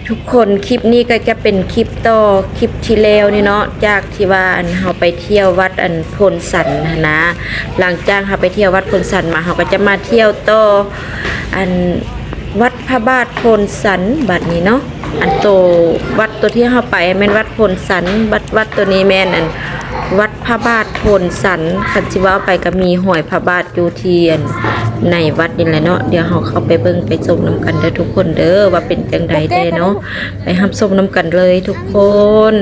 ທຸກຄົນ ຄລິບນີ້ກໍຈະເປັນຄລິບຕໍ່ຄລິບທີ່ແລ້ວນີ້ເນາະ ຈາກທີ່ວ່າ ອັນ ເຮົາໄປທ່ຽວວັດ ອັນ ໂພນສັນຫັ້ນນະ. ຫຼັງຈາກເຮົາໄປທ່ຽວວັດໂພນສັນມາ ເຮົາກໍຈະມາທ່ຽວຕໍ່ ອັນ ວັດພະບາດໂພນສັນບັດນີ້ເນາະ. ອັນໂຕວັດໂຕທີ່ເຮົາໄປແມ່ນວັດໂພນສັນ ວັດ ວັດໂຕນີ້ແມ່ນ ອັນ ວັດພະບາດໂພນສັນ. ຄັນຊິເວົ້າໄປກໍມີຮອຍພະບາດຢູ່ທີ່ ອັນ ໃນວັດນີ້ແຫຼະເນາະ. ດຽວເຮົາເຂົ້າໄປເບິ່ງໄປຊົມນຳກັນເດີທຸກຄົນເດີ ວ່າເປັນຈັ່ງໃດແດ່ເນາະ. ໄປຮັບຊົມນຳກັນເລີຍທຸກຄົນ.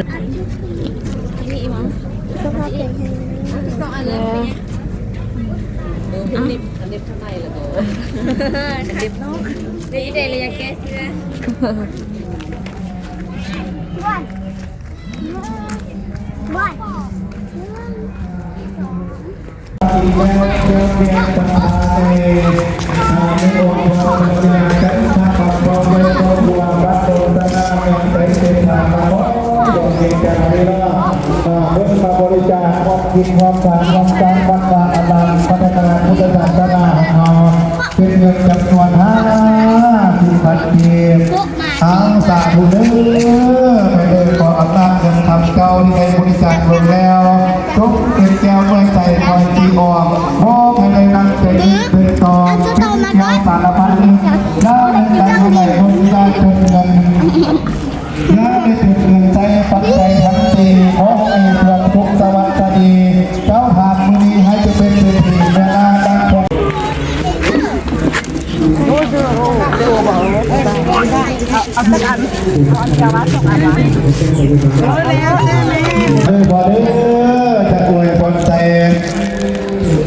ເພິ່ນມາບໍລິຈາກຮ່ວມຈິດຮ່ວມທານຮ່ວມສ້າງວັດວາອາຣາມ ພັດທະນາພຸດທະສາສະໜາຂອງເຮົາ ເປັນເງິນຈຳນວນຫ້າສິບພັນກີບ. ເອົາ ສາທຸເດີ ໄປເດີ ຂໍອຳນາດເງິນຄຳເກົ່າທີ່ໄດ້ບໍລິຈາກລົງແລ້ວ ຈົ່ງເປັນແກ້ວເມືອໃສຄອຍສີອອກ ມອບໃຫ້ໄດ້ນັບເປັນເງິນເປັນຕອງ ເປັນແກ້ວສາລະພັດນຶກ ຢ່າໄດ້ໃຊ້ໃຫ້ຄົນທີ່ໄດ້ເປັນເງິນ ຢ່າໄດ້ເປັນເງິນໃຊ້ປັດໄຈທັງສີ່ ຂໍໃຫ້ເພື່ອນສຸກສະຫວັດສະດີ ເຈົ້າທານມື້ນີ້ໃຫ້ຈະເປັນເສດຖີເມື່ອໜ້າຕັ້ງຄົນ. ເດີ ພໍ່ເດີ ຈະອວຍພອນໃສ່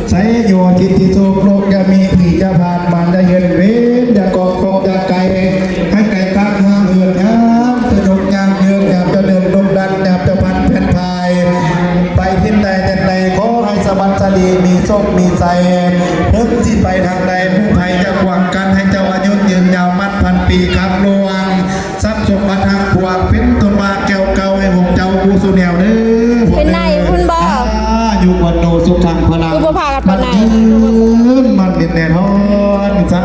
ໄຊໂຍ ສິດທິໂຊກ ໂລກຢ່າມີ ຜີຢ່າຜ່ານ ມານຢ່າເຮັດເວນ ຢ່າເກາະຄົກຢ່າໄກ ໃຫ້ໄກຈາກເມືອງເຮືອນ ຍາມຈະຍົກຍ່າງເດີນ ຍາມຈະເດີນລົງດັນ ຍາມຈະພັນແຜ່ນພາຍ ໄປທິດໃດແດນໃດ ຂໍໃຫ້ສະຫວັດສະດີ ມີໂຊກມີໄຊ ເຖິງຊິໄປທາງໃດ ຜູ້ໃຜຈະຂວາງກັ້ນ ໃຫ້ເຈົ້າອາຍຸຍືນຍາວ ໝັ້ນພັນປີ ຄ້ຳລວງ ຊັບສົມບັດຮັກພວງ ເປັນຕົ້ນວ່າແກ້ວເກົ່າໃຫ້ພວກເຈົ້າຢູ່ສູ່ແນວເດີ. ເປັນໄນພຸ້ນບໍ່? ອາຍຸວັນໂນສຸຂັງພະລັງ ຄືບໍ່ພາກັນໄປໄນ? ມັນຍືນ ມັນເປັນແນ່ນອນ ສາ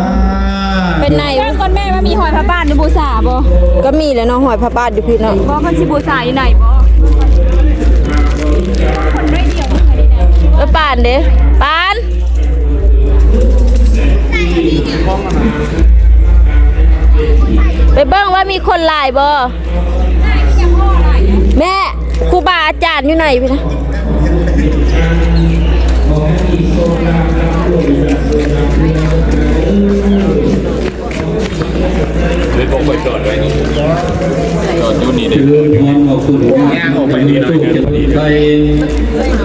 ເປັນໄນ ເບິ່ງກ່ອນແມ່ວ່າມີຮອຍພະບາດຢູ່ບູຊາບໍ່? ກໍມີແຫຼະເນາະ ຮອຍພະບາດຢູ່ພີ້ເນາະ. ບໍ່ ເພິ່ນຊິບູຊາຢູ່ໃນບໍ່? ເອີ ປານເດ້ ປານ. ໄປເບິ່ງວ່າມີຄົນຫຼາຍບໍ່? ແມ່ ຄູບາອາຈານຢູ່ໃນພຸ້ນນະ. ເລີຍບໍ່ຄ່ອຍຈອດໄວ້ນີ້ ຈອດຢູ່ນີ້ເດ້. ເຈະເລີນພອນ ຂໍຄຸນ ຍ່າງອອກໄປນີ້ໜ້ອຍໜຶ່ງ ຈະໄປ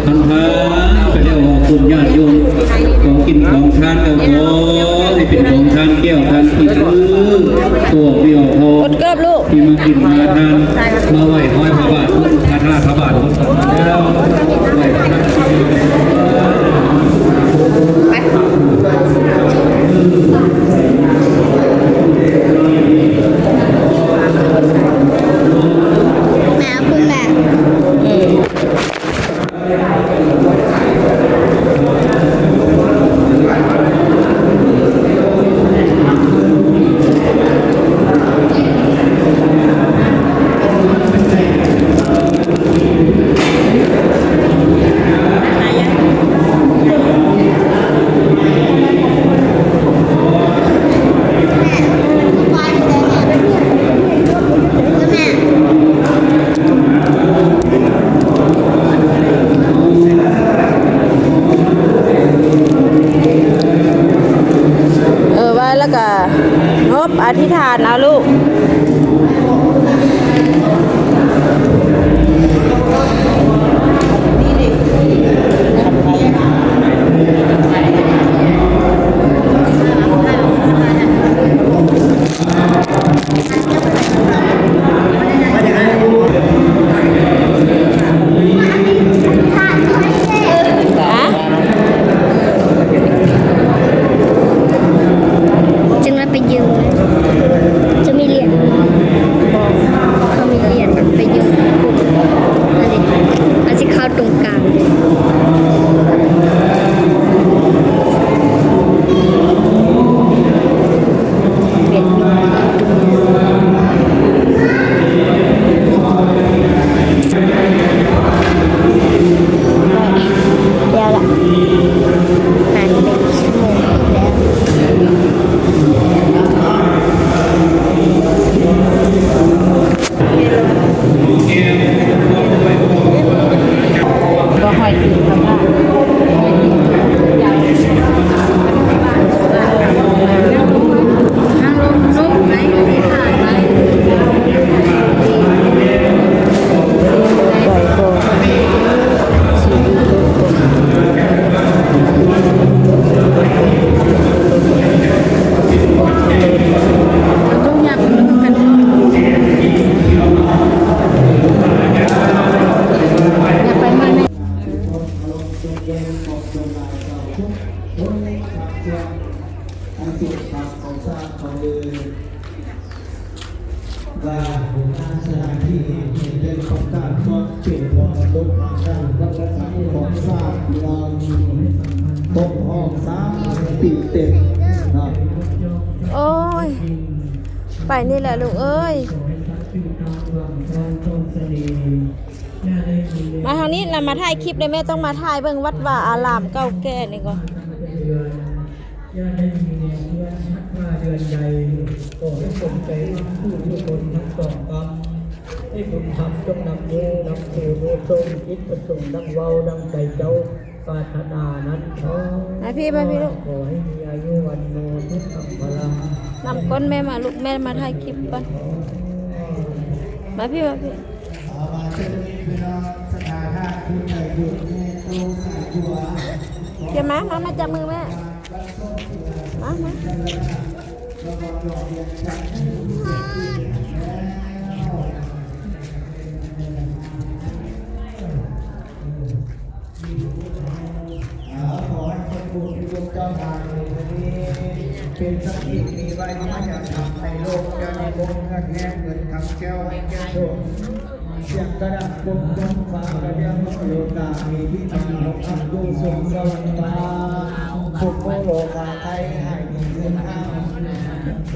ທ່ານພາໄປແລ້ວ ຂໍຄຸນຍາດໂຍມ ຂອງກິນຂອງທານກໍຂໍໃຫ້ເປັນຂອງທານແກ້ວທານທິບ ເອີ ຕົວເດີວເຮົາ ກົດເກີບລູກ ທີ່ມາກິນມາທານ ມາໄຫວ້ຮອຍພະບາດ ພະທາດພະບາດ ແລ້ວໄຫວ້ພະທາດ ໄປ ແມ່ ຄຸນແມ່ ເອີ. ເອີ ໄຫວ້ແລ້ວກະນົບ ອະທິຖານເອົາລູກ. ຈັ່ງນັ້ນໄປຢືນ ຈະມີຫຼຽນ ເຂົາມີຫຼຽນໄປຢືນ ອັນນີ້ ອັນຊິເຂົ້າຕົງກາງ. ສະຖານທີ່ແຫ່ງນີ້ໄດ້ປະກາດຄວາມເປັນມໍລະດົກທາງດ້ານວັດທະນະທຳຂອງຊາດເມືອງຄົບຮອບສາມປີເຕັມເນາະ. ໂອ້ຍ ໄປນີ້ແຫຼະລູກເອີຍ. ມາທາງນີ້ລະ ມາຖ່າຍຄລິບເດ້ແມ່. ຕ້ອງມາຖ່າຍເບິ່ງວັດວາອາລາມເກົ່າແກ່ນີ້ກ່ອນ. ຢ່າໄດ້ມີແນວເຮືອນທັກມາເດືອນໃດ ຂໍໃຫ້ສົມໃຈໝັ້ນຜູ້ທຸກຄົນທັງສອງກຳ ໃຫ້ບຸນທຳຈົ່ງນຳເນີນຳສູ່ນຸຊົງ ຈິດປະສົງດັ່ງເວົ້າດັ່ງໃຈເຈົ້າປາດຖະໜານັ້ນເທີ້ນ. ມາພີ່ ມາພີ່ລູກ. ຂໍໃຫ້ມີອາຍຸວັນໂນສຸຂັງພະລັງ. ນຳກ່ອນແມ່ມາລູກ ແມ່ມາຖ່າຍຄລິບກ່ອນ. ມາພີ່ ມາພີ່. ເອົາມາເຊີນພີ່ນ້ອງສັດທາທ່ານຜູ້ໃຈບຸນແມ່ຕູ້ສາຍບົວ. ເຈມາ ມາ ມາຈັບມືແມ່. ມາ ມາ. ເອົາ ຂໍໃຫ້ຄົນບຸນທີ່ພວກເຈົ້າທານໃນມື້ນີ້ ເປັນສັກຂີມີໄວ້ມາຍັງທຳໃນໂລກ ຢ່າໄດ້ບົກເຫືອດແຫ້ງເງິນຄຳແກ້ວໃຫ້ແກ່ຕົນ. ສຽງກະດັງປຸ້ງປ້ອງຟ້າກະດຽງໂລກາ ມີພິມານຫົກອັນຢູ່ສູງສະຫວັນຟ້າ ທຸກໂລກາໄທຫາຍໜີເຮືອນຫາງ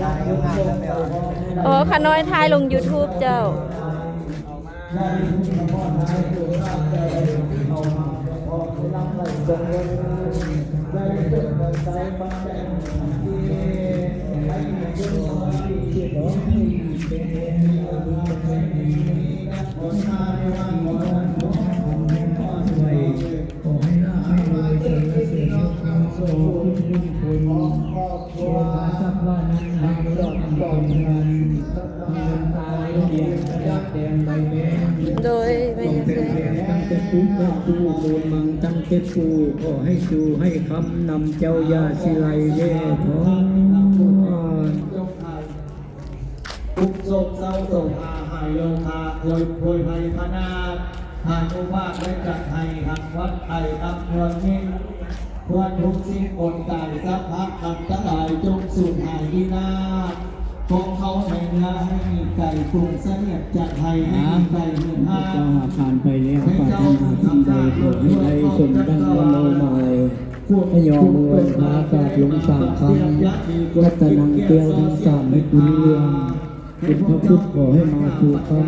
ລາຍຸສົງເຈົ້າ. ອໍ ຂະນ້ອຍຖ່າຍລົງຢູທູບເຈົ້າ. ຂໍໃຫ້ລາບໃຫ້ລວຍ ສັນລະເສີນຍົກຍ້ອງ ໂຊຄຸນລຸນພົນ ໂສພາສັກວານັນ ຮັກລົງອັນເປັນເຮືອນ ມີນ້ຳຕາໄຫຼຫຼຽນ ກະດາດແດງໃບແດງ. ໂດຍ ແມ່ນ ຕັ້ງແຕ່ປູເກີດປູໂກນມັງ ຕັ້ງແຕ່ປູ ຂໍໃຫ້ຊູໃຫ້ຄຳນຳເຈົ້າ ຢ່າຊິໄຫຼແວ່ຖອນ. ທຸກໂສກເສົ້າໂສພາຫາຍໂລຄາ ໂພຍໄພພະນາດ ອານຸພາບໄດ້ຈັດໃຫ້ຮັກວັດໄອອຳນວຍມິດ ເພື່ອທຸກສິ່ງກົນກາຍສະພາບອັນຕະລາຍຈົ່ງສູນຫາຍວິນາດ ພວກເຂົາໃນເນື້ອໃຫ້ມີໃຈປຸງສະຫງຽບຈັດໃຫ້ໃຫ້ມີໃຈເຫືອນຫາ ເຈົ້າຫາຜ່ານໄປແລ້ວ ປາດຖະໜາສິ່ງໃດ ຂໍໃຫ້ໄດ້ສົມດັ່ງມະໂນໝາຍ. ພະຍອມເມືອງພາກາດລົງສາມຄຳ ລັດຕະນັງແກ້ວທັງສາມໃຫ້ກຸນເຮືອງ ເປັນພະພຸດຂໍໃຫ້ມາສູ່ຄຳ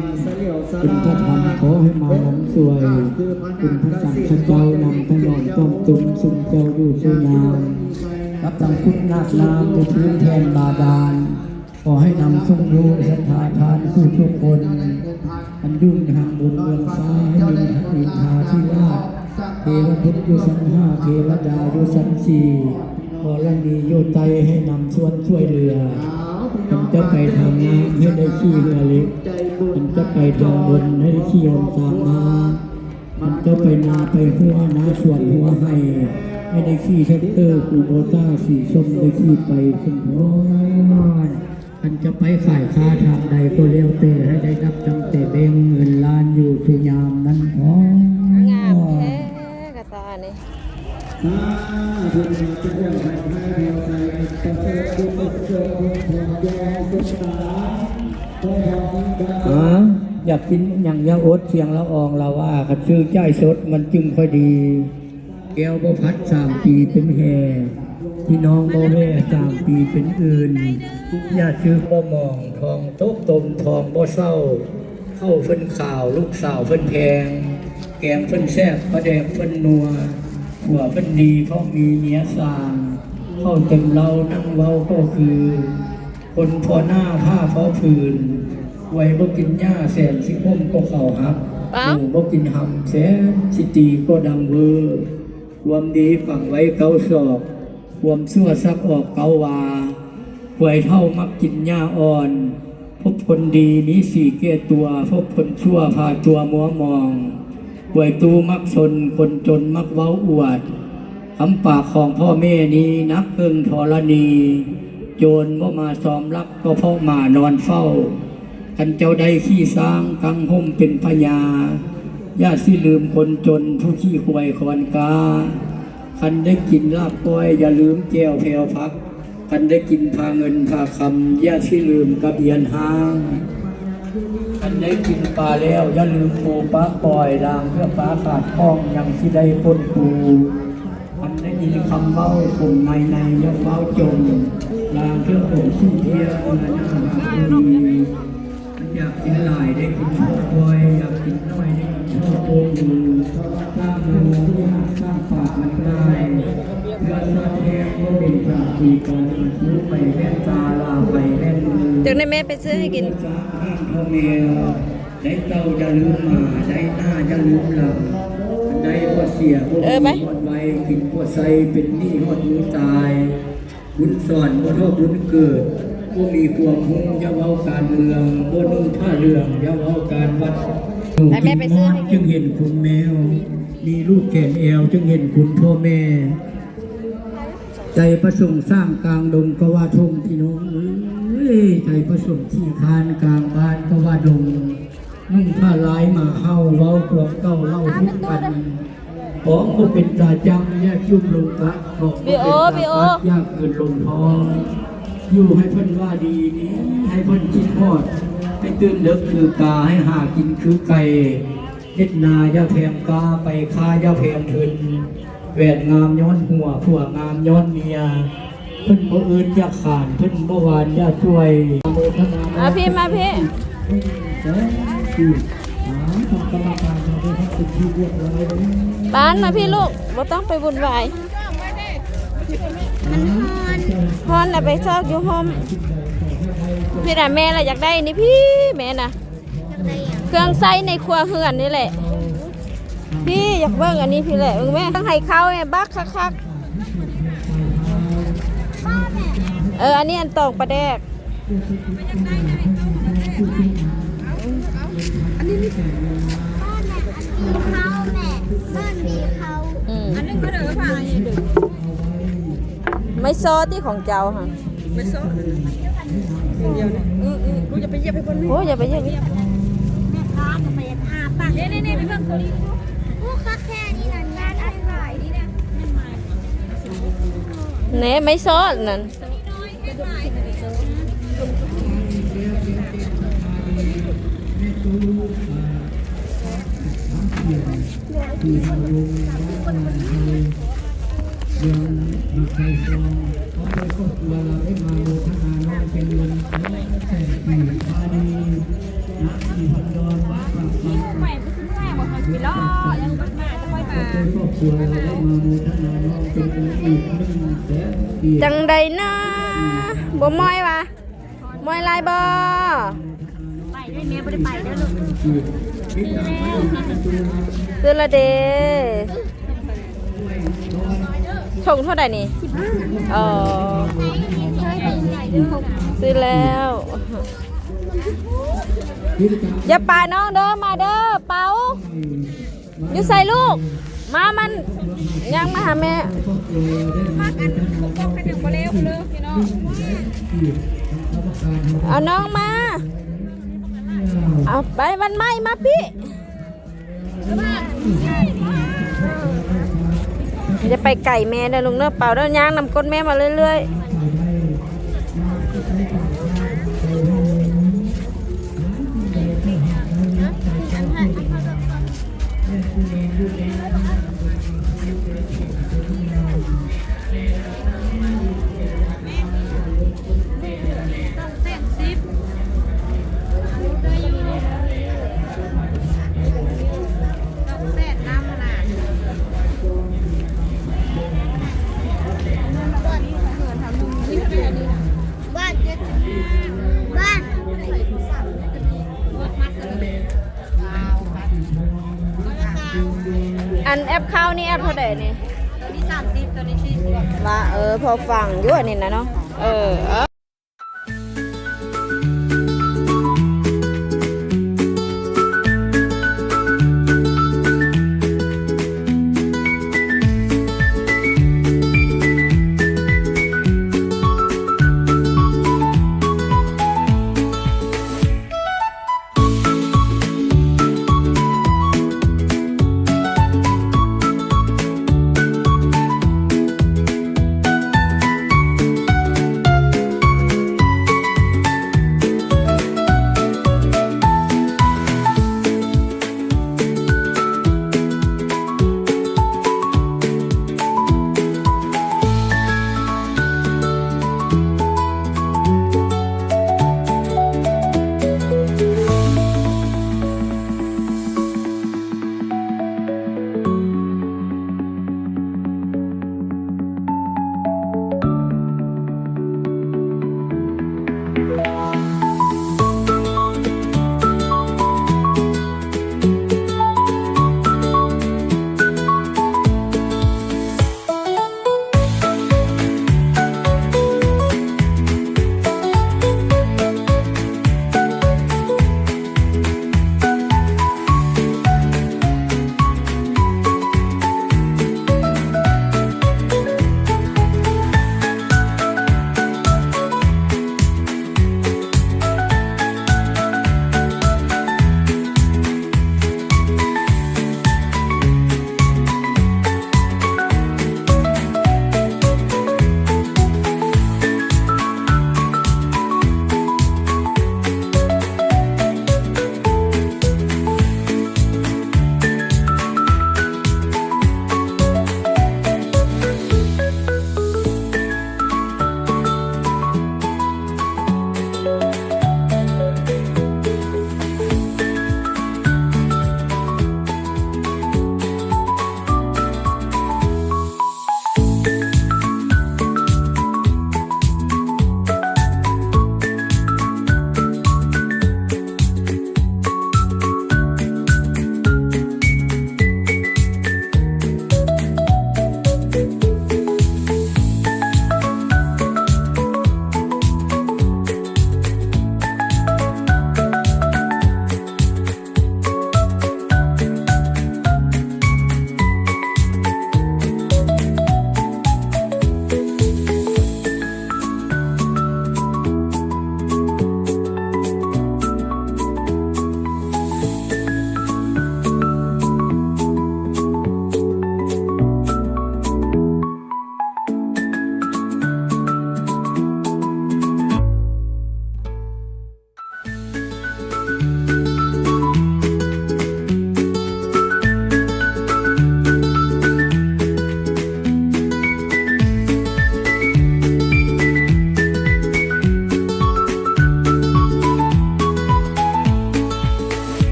ເປັນພະທຳຂໍໃຫ້ມານຳຊ່ວຍ ເປັນພະສັງຄະເຈົ້ານຳຖະໜອມຕ້ອມຕຸມຊຸມເຈົ້າຢູ່ສູ່ຍາມ ກັບທັງພຸດນາກນ້ຳຢູ່ພື້ນແທ່ນບາດານ ຂໍໃຫ້ນຳສົ່ງລູກສັດທາທ່ານຜູ້ທຸກຄົນ ອັນຢູ່ໃນຫາງບຸນເມືອງຊາ ໃຫ້ມີວິນທາທິລາດ ເທວະພຸດຢູ່ຊັ້ນຫ້າ ເທວະດາຢູ່ຊັ້ນສີ່ ທໍລະນີຢູ່ໃຕ້ ໃຫ້ນຳສ່ວນຊ່ວຍເຫຼືອ. ຄັນຈະໄປທາງນ້ຳ ໃຫ້ໄດ້ຂີ່ເຮືອເຫຼັກ, ຄັນຈະໄປທາງບົນ ໃຫ້ໄດ້ຂີ່ຫົນສາມມ້າ, ຄັນຈະໄປນາໄປຮົ້ວ ນາສວນຮົ້ວໄຮ່ ໃຫ້ໄດ້ຂີ່ແທັກເຕີ ຄູໂບຕ້າສີສົ້ມ ໄດ້ຂີ່ໄປສົມພອນ. ຄັນຈະໄປຂາຍຄ້າທາງໃດກໍແລ້ວແຕ່ ໃຫ້ໄດ້ນັບຕັ້ງແຕ່ແບ່ງເງິນລ້ານຢູ່ທຸກຍາມນັ້ນເທີ້ນ. ງາມແທ້ກະຕ່ານີ້. ອາ ຢາກກິນຫຍັງຢ່າອົດ ສຽງລະອອງລະວ່າ ຄັນຊື້ຈ່າຍສົດມັນຈຶ່ງຄ່ອຍດີ. ແກ້ວບໍ່ພັດສາມປີເປັນແຫ່, ພີ່ນ້ອງບໍ່ແວ່ສາມປີເປັນອື່ນ. ຢ່າຊຶກບໍ່ມອງ ທອງຕົກຕົມທອງບໍ່ເຊົາ. ເຂົ້າເພິ່ນຂາວ ລູກສາວເພິ່ນແພງ, ແກງເພິ່ນແຊບ ປາແດກເພິ່ນນົວ. ຜົວເພິ່ນດີເພາະມີເມຍຊ່າງ, ເຂົ້າເຕັມເລົາ ນັ່ງເວົ້າກໍຄື. ຄົນພໍໜ້າຜ້າພໍຜືນ, ຄວາຍບໍ່ກິນຫຍ້າແສນຊິຂົ່ມກໍເຂົາຫັກ, ເອົ້າ ໝູບໍ່ກິນຫຳແສນຊິຕີກໍດັງເວີ. ຄວາມດີຝັງໄວ້ເກົ້າສອກ, ຄວາມຊົ່ວຊັກອອກເກົ້າວາ. ຄວາຍເຖົ້າມັກກິນຫຍ້າອ່ອນ, ພົບຄົນດີມີສີແກ່ຕົວ, ພົບຄົນຊົ່ວພາຕົວມົວໝອງ. ຄວາຍຕູ້ມັກຊົນ, ຄົນຈົນມັກເວົ້າອວດ. ຄຳປາກຂອງພໍ່ແມ່ນີ້ໜັກເຄິ່ງທໍລະນີ, ໂຈນບໍ່ມາຊອມລັກ ກໍເພາະໝານອນເຝົ້າ. ຄັນເຈົ້າໄດ້ຂີ່ຊ້າງກາງຮົ່ມເປັນພະຍາ, ຢ່າຊິລືມຄົນຈົນຜູ້ຂີ່ຄວາຍຄອນກ້າ. ຄັນໄດ້ກິນລາບກ້ອຍ ຢ່າລືມແຈ່ວແພວຜັກ, ຄັນໄດ້ກິນພາເງິນພາຄຳ ຢ່າຊິລືມກະບຽນຮ້າງ. ໄດ້ກິນປາແລ້ວ ຢ່າລືມປູປາປ່ອຍ, ລາງເພື່ອປາຂາດຂ້ອງ ຍັງຊິໄດ້ປົນປູ. ຄັນໄດ້ຍິນຄຳເວົ້າຄົມໃນໃນ ຢ່າຟ້າວຈົ່ມ, ລາງເທື່ອຂົງສູ້ເພຍ ເມື່ອໜ້າຫາກບໍ່ດີ. ມັນຢາກກິນຫຼາຍໄດ້ກິນພໍປ່ອຍ, ຢາກກິນໜ້ອຍໄດ້ກິນພໍປົງ. ຖ້າໝູບໍ່ຢາກສ້າງປາກມັນຕາຍ, ເພື່ອຊາດແທ້ບໍ່ເປັນສາຕີກັນ, ຮູ້ໄປແວ່ນຕາ ລາໄປແວ່ນມື. ຈັ່ງໃດແມ່ໄປຊື້ໃຫ້ກິນ. ໄດ້ເຕົ້າຢ່າລືມໝາ, ໄດ້ໜ້າຢ່າລືມຫຼັງ, ໄດ້ບໍ່ເສຍບໍ່ມີຮອດໄວ້, ກິນບໍ່ໃສ່ເປັນໜີ້ຮອດມື້ຕາຍ. ບຸນສອນບໍ່ເທົ່າບຸນເກີດ, ບໍ່ມີຄວາມຮູ້ຢ່າເວົ້າການເມືອງ, ບໍ່ນຸ່ງຜ້າເຫຼືອງຢ່າເວົ້າການວັດ. ໃຫ້ແມ່ໄປຊື້ໃຫ້ກິນ. ຈຶ່ງເຫັນຄຸນແມວ, ມີລູກແຂນແອວຈຶ່ງເຫັນຄຸນພໍ່ແມ່. ໃຈປະສົງສ້າງກາງດົງກໍວ່າທົ່ງ ພີ່ນ້ອງເອີຍ, ໃຈປະສົງຂີ້ຄ້ານກາງບ້ານກໍວ່າດົງ. ນຸ່ງຜ້າລາຍໝາເຫົ່າ, ເວົ້າຄວາມເກົ່າເລົ່າທຸກກັນ. ຂອງບໍ່ເປັນຕາຈຳ ຢ່າຈຸ່ມລົງກະ, ຂອງບໍ່ເປັນຕາກັດ ຢ່າກືນລົງທ້ອງ. ຢູ່ໃຫ້ເພິ່ນວ່າດີ, ໜີໃຫ້ເພິ່ນຄິດຮອດ, ໃຫ້ຕື່ນເດິກຄືກາ, ໃຫ້ຫາກິນຄືໄກ່. ເຮັດນາຢ່າແພງກາ, ໄປຄ້າຢ່າແພງທຶນ. ແຟນງາມຍ້ອນຜົວ, ຜົວງາມຍ້ອນເມຍ. ເພິ່ນບໍ່ອືດຢ່າຂານ, ເພິ່ນບໍ່ຫວານຢ່າຈ່ວຍ. ມາພີ່, ມາພີ່. ປານ ມາພີ່ລູກ, ບໍ່ຕ້ອງໄປວຸ່ນວາຍ. ມັນຮ້ອນ. ຮ້ອນນະ, ໄປຊອກຢູ່ຮົ່ມ. ພີ່ນະ, ແມ່ລະຢາກໄດ້ນີ້, ພີ່, ແມ່ນະ. ເຄື່ອງໃຊ້ໃນຄົວເຮືອນນີ້ແຫຼະ. ພີ່ ຢາກເບິ່ງອັນນີ້ພີ່ແຫຼະ, ເບິ່ງແມ່. ຕ້ອງໃຫ້ເຂົ້າແມ່ ບັກຄັກໆ. ເອີ ອັນນີ້ອັນຕອງປາແດກ. ອັນນີ້ມີ ອືມ ອັນໜຶ່ງກໍເດີ ໄມ້ຊໍຕິຂອງເຈົ້າຫັ້ນ. ໄປຊອກ ດຽວນີ້ ອືມໆ ລູກຢ່າໄປຢຽບໃຫ້ເພິ່ນ. ໂອ້ ຢ່າໄປຢຽບ. ແມ່ຄ້າກໍໄປຫາປາກ. ນີ້ໆ ໄປເບິ່ງໂຕນີ້. ໂອ້ ຄັກແທ້ນີ້ນະ. ແໜ່ ໄມ້ຊໍນັ້ນ. ຈັ່ງໃດນະ ບໍ່ມ້ອຍຫວາ? ມ້ອຍຫຼາຍບໍ່? ໄປເດີແມ່ ບໍ່ໄດ້ໄປເດີລູກ. ຊື້ແລ້ວ ຊື້ແລ້ວເດ້. ຖົງເທົ່າໃດນີ້? ອໍ ຊື້ແລ້ວ. ຢ່າປະນ້ອງເດີ ມາເດີ ເປົາ. ຢູ່ໃສລູກ? ມາ ມັນຍ່າງມາຫາແມ່. ເອົານ້ອງມາ. ເອົາໄປ ວັນໃໝ່ມາປີ້. ຢ່າໄປໄກແມ່ເດີລູກເດີ ເປົາເດີ ຍ່າງນຳກົ້ນແມ່ມາເລື້ອຍໆ. ອັນແອັບເຂົ້ານີ້ແອັບເທົ່າໃດນີ້? ໂຕນີ້ສາມສິບ ໂຕນີ້ສີ່ສິບ. ວ່າ ເອີ ພໍຟັງຢູ່ອັນນີ້ນະເນາະ. ເອີ.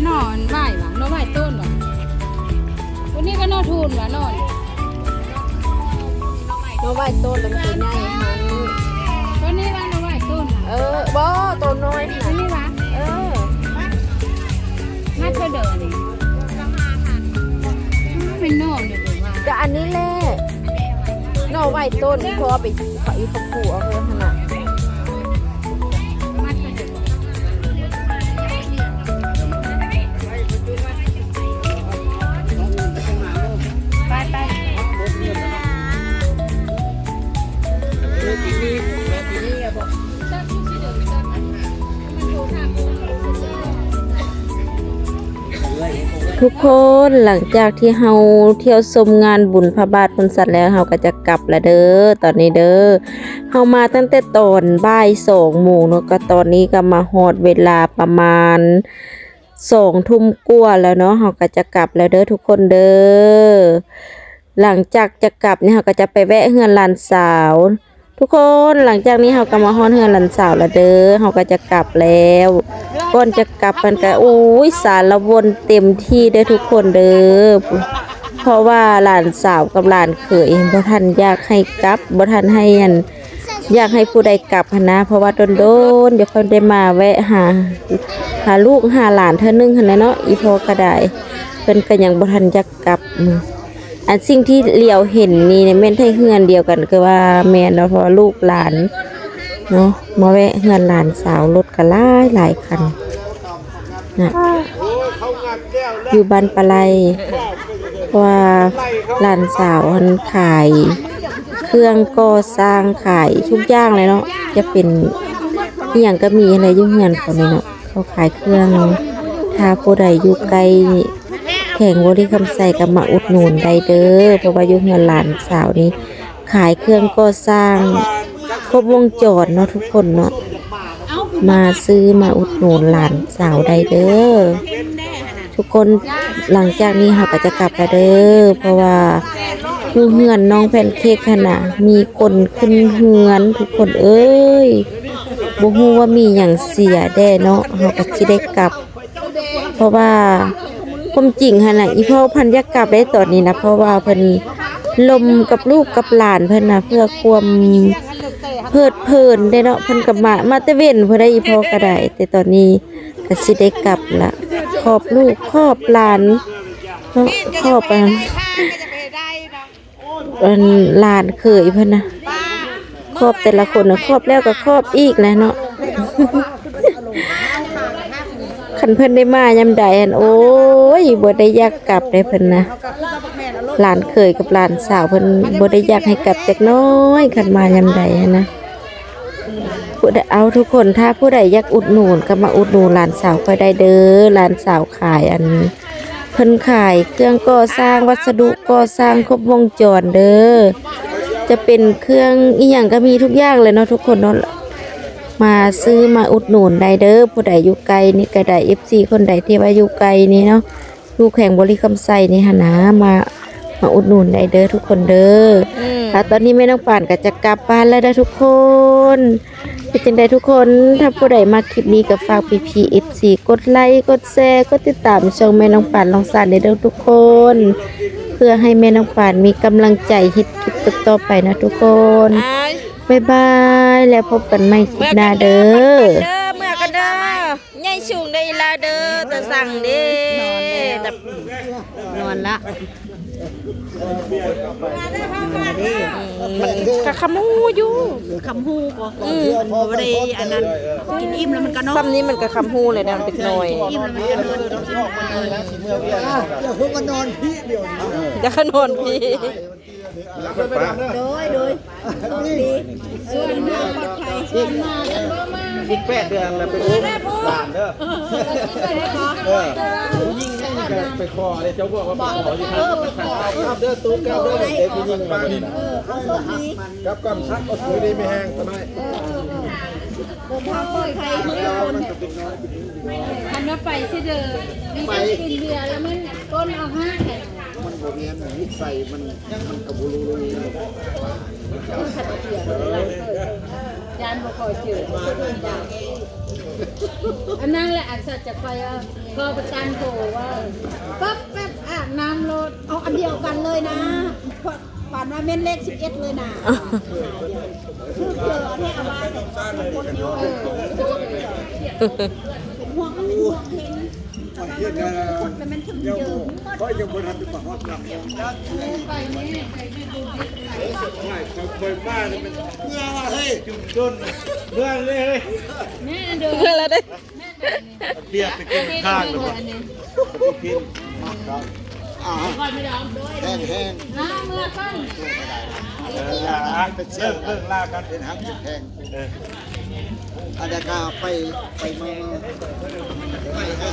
ໜໍ່ຫວາຍຫວາ ໜໍ່ຫວາຍຕົ້ນຫວາ ໂຕນີ້ກໍໜໍ່ທູນຫວາ ໜໍ່ ໜໍ່ຫວາຍຕົ້ນ ແລ້ວມັນໂຕໃຫຍ່ຫັ້ນ ໂຕນີ້ຫວາ ໜໍ່ຫວາຍຕົ້ນຫວາ ເອີ ບໍ່ ໂຕນ້ອຍ ໂຕນີ້ຫວາ ເອີ ມາເທື່ອເດີນີ້ ມັນເປັນໜໍ່ເດີຫວາ ກໍອັນນີ້ແຫຼະ ໜໍ່ຫວາຍຕົ້ນ ເພາະວ່າໄປ ເຂົາອີກເຂົາປູກເອົາເລີຍຫັ້ນນະ ໄປໆ ທຸກຄົນ ຫຼັງຈາກທີ່ເຮົາທ່ຽວຊົມງານບຸນພະບາດພຸ້ນຊັ້ນແລ້ວ ເຮົາກໍຈະກັບລະເດີ ຕອນນີ້ເດີ ເຮົາມາຕັ້ງແຕ່ຕອນບ່າຍສອງໂມງເນາະ ກໍຕອນນີ້ກໍມາຮອດເວລາປະມານສອງທຸ່ມກວ່າແລ້ວເນາະ ເຮົາກໍຈະກັບແລ້ວເດີທຸກຄົນເດີ. ຫຼັງຈາກຈະກັບນີ້ ເຮົາກໍຈະໄປແວະເຮືອນຫຼານສາວ ທຸກຄົນ ຫຼັງຈາກນີ້ເຮົາກໍມາຮອດເຮືອນຫຼານສາວແລ້ວເດີ ເຮົາກໍຈະກັບແລ້ວ ກ່ອນຈະກັບມັນກໍ ໂອ້ຍ ສາລະວົນເຕັມທີ່ເດີທຸກຄົນເດີ ເພາະວ່າຫຼານສາວກັບຫຼານເຂີຍບໍ່ທັນຢາກໃຫ້ກັບ ບໍ່ທັນໃຫ້ ອັນ ຢາກໃຫ້ຜູ້ໃດກັບຫັ້ນນະ ເພາະວ່າດົນໆ ຈະຄ່ອຍໄດ້ມາແວະຫາ ຫາລູກຫາຫຼານເທື່ອໜຶ່ງຫັ້ນແຫຼະເນາະ ອີ່ພໍ່ກໍໄດ້ ເພິ່ນກໍຍັງບໍ່ທັນຢາກກັບ. ອັນສິ່ງທີ່ຫຼຽວເຫັນນີ້ແມ່ນແຕ່ເຮືອນດຽວກັນ ຄືວ່າແມ່ນເນາະ ເພາະວ່າລູກຫຼານເນາະ ມາແວະເຮືອນຫຼານສາວ ລົດກໍຫຼາຍໆຄັນນະ ຢູ່ບ້ານປາໄລ ເພາະວ່າຫຼານສາວຫັ້ນຂາຍເຄື່ອງກໍ່ສ້າງ ຂາຍທຸກຢ່າງເລີຍເນາະ ຈະເປັນອີ່ຫຍັງກໍມີຫັ້ນແຫຼະ ຢູ່ເຮືອນເຂົານີ້ເນາະ. ເຂົາຂາຍເຄື່ອງ ຖ້າຜູ້ໃດຢູ່ໃກ້ແຂວງບໍລິຄຳໄຊກໍມາອຸດໜູນໄດ້ເດີ ເພາະວ່າຢູ່ເຮືອນຫຼານສາວນີ້ຂາຍເຄື່ອງກໍ່ສ້າງຄົບວົງຈອນເນາະທຸກຄົນເນາະ ມາຊື້ມາອຸດໜູນຫຼານສາວໄດ້ເດີ. ທຸກຄົນ ຫຼັງຈາກນີ້ເຮົາກໍຈະກັບແລ້ວເດີ ເພາະວ່າຢູ່ເຮືອນນ້ອງແພນເຄ້ກຫັ້ນນະ ມີຄົນຂຶ້ນເຮືອນ ທຸກຄົນເອີຍ ບໍ່ຮູ້ວ່າມີຫຍັງເສຍແດ່ເນາະ ເຮົາກໍຊິໄດ້ກັບ ເພາະວ່າຄວາມຈິງຫັ້ນນະ ອີ່ພໍ່ເພິ່ນຢາກກັບໄດ້ຕອນນີ້ນະ ເພາະວ່າເພິ່ນລົມກັບລູກກັບຫຼານເພິ່ນນະ ເພື່ອຄວາມເພີດເພີນເດ້ເນາະ ເພິ່ນກໍມາ ມາແຕ່ເວັນພຸ້ນໃດ ອີ່ພໍ່ກໍໄດ້ ແຕ່ຕອນນີ້ ກໍຊິໄດ້ກັບລະ ຂອບລູກຂອບຫຼານເນາະ ຂອບອັນ ອັນຫຼານເຂີຍເພິ່ນນະ ຂອບແຕ່ລະຄົນນະ ຂອບແລ້ວກໍຂອບອີກແຫຼະເນາະ ຄັນເພິ່ນໄດ້ມາຍາມໃດຫັ້ນ ໂອ້ຍ ບໍ່ໄດ້ຢາກກັບເດ້ເພິ່ນນະ ຫຼານເຂີຍກັບຫຼານສາວເພິ່ນບໍ່ໄດ້ຢາກໃຫ້ກັບຈັກໜ້ອຍ ຄັນມາຍາມໃດຫັ້ນນະ. ຜູ້ໃດ ເອົາ ທຸກຄົນ ຖ້າຜູ້ໃດຢາກອຸດໜູນກໍມາອຸດໜູນຫຼານສາວຂ້ອຍໄດ້ເດີ ຫຼານສາວຂາຍ ອັນ ເພິ່ນຂາຍເຄື່ອງກໍ່ສ້າງ ວັດສະດຸກໍ່ສ້າງຄົບວົງຈອນເດີ ຈະເປັນເຄື່ອງອີ່ຫຍັງກໍມີທຸກຢ່າງແຫຼະເນາະ ທຸກຄົນເນາະ ມາຊື້ມາອຸດໜູນໄດ້ເດີ ຜູ້ໃດຢູ່ໃກ້ນີ້ກໍໄດ້ ເອັຟຊີ ຄົນໃດທີ່ວ່າຢູ່ໃກ້ນີ້ເນາະ ຢູ່ແຂວງບໍລິຄຳໄຊນີ້ຫັ້ນນະ ມາ ມາອຸດໜູນໄດ້ເດີທຸກຄົນເດີ. ອືມ ແລ້ວຕອນນີ້ແມ່ນ້ອງປານກໍຈະກັບບ້ານແລ້ວເດີທຸກຄົນ ເປັນຈັ່ງໃດທຸກຄົນ ຖ້າຜູ້ໃດມັກຄລິບນີ້ກໍຝາກພີ່ໆ ເອັຟຊີ ກົດໄລ ກົດແຊ ກົດຕິດຕາມຊ່ອງແມ່ນ້ອງປານ ລອງຊານ ແດ່ເດີທຸກຄົນ ເພື່ອໃຫ້ແມ່ນ້ອງປານມີກຳລັງໃຈເຮັດຄລິບຕໍ່ໆໄປນະທຸກຄົນ. ບາຍບາຍ ແລ້ວພົບກັນໃໝ່ຄລິບໜ້າເດີ. ເມືອກັນເດີ ເມືອກັນເດີ. ໃຫຍ່ສູງເດີອີ່ຫຼ້າເດີ ຕາສັ່ງເດ້ ນອນເດ້ ແບບ ນອນລະ ອືມ ມັນກະຄຳຮູ້ຢູ່ ຄຳຮູ້ກໍ ອືມ ບໍ່ໄດ້ອັນນັ້ນ ກິນອີ່ມແລ້ວມັນກະນອນ ຊ່ຳນີ້ມັນກະຄຳຮູ້ແລ້ວເດັກນ້ອຍ ກິນອີ່ມແລ້ວມັນກະນອນ ຢາກນອນພີ້ ຢາກນອນພີ້. ໂດຍ ໂດຍ ໂຊກດີ ເດີນທາງປອດໄພ ອີກແປດເດືອນແລ້ວໄປອຸ້ມຫຼານເດີ ເອີ ຜູ້ຍິງນີ້ໄປຂໍເດ້ ເຈົ້າບອກວ່າໄປຂໍຢູ່ທາງ ເອີ ໄປຂໍ ກັບເດີ ຕູ້ກັບເດີ ເອີ ເດັກຜູ້ຍິງມາ ເອີ ເອົາໂຊກດີ ກັບກ່ອນ ຢູ່ດີມີແຮງ ສະບາຍ ເອີ ເດີນທາງປອດໄພທຸກຄົນ ຄັນວ່າໄປຊິເດີ ມີແຕ່ກິນເບຍແລ້ວມັນກົ້ນອອກຮາກ ມັນບໍ່ແມ່ນນິໄສ ມັນ ມັນກໍບໍ່ຮູ້ເລື່ອງນີ້ ຢ້ານບໍ່ຄ່ອຍເຈີ ອັນນັ້ນແຫຼະ ອັນສັດຈະໄປ ເອີ ກໍປະຈັນໂຕວ່າ ປັບແປັບອາບນ້ຳໂລດ ເອົາອັນດຽວກັນເລີຍນະ ປານວ່າແມ່ນເລກສິບເອັດເລີຍນະ ຄືເຈີແທ້ອາວ່າແຕ່ຄົນນີ້ ເອີ ເປັນຫ່ວງກໍເປັນຫ່ວງເພິ່ນ ແຕ່ວ່າມັນຄົນລະແມ່ນເຖິງເຈີ ຂ້ອຍຍັງບໍ່ທັນໄປຮອດນຳ ໄປນີ້ ຂ້ອຍມານີ້ແມ່ນເມື່ອວ່າເຮີ້ຍ ຈຸ່ມຈົນເມື່ອເລີຍ ເມື່ອລະເດ້. ເບຍໄປກິນຂ້າງແລ້ວບໍ່? ກິນ ອ່າ ແຫ້ງໆ ເອີ ເລີກ ເລີກລາກັນ ເປັນຫາກເປັນແພງ ເອີ ອັນນັ້ນກໍໄປ ໄປມາ ໄປຫາ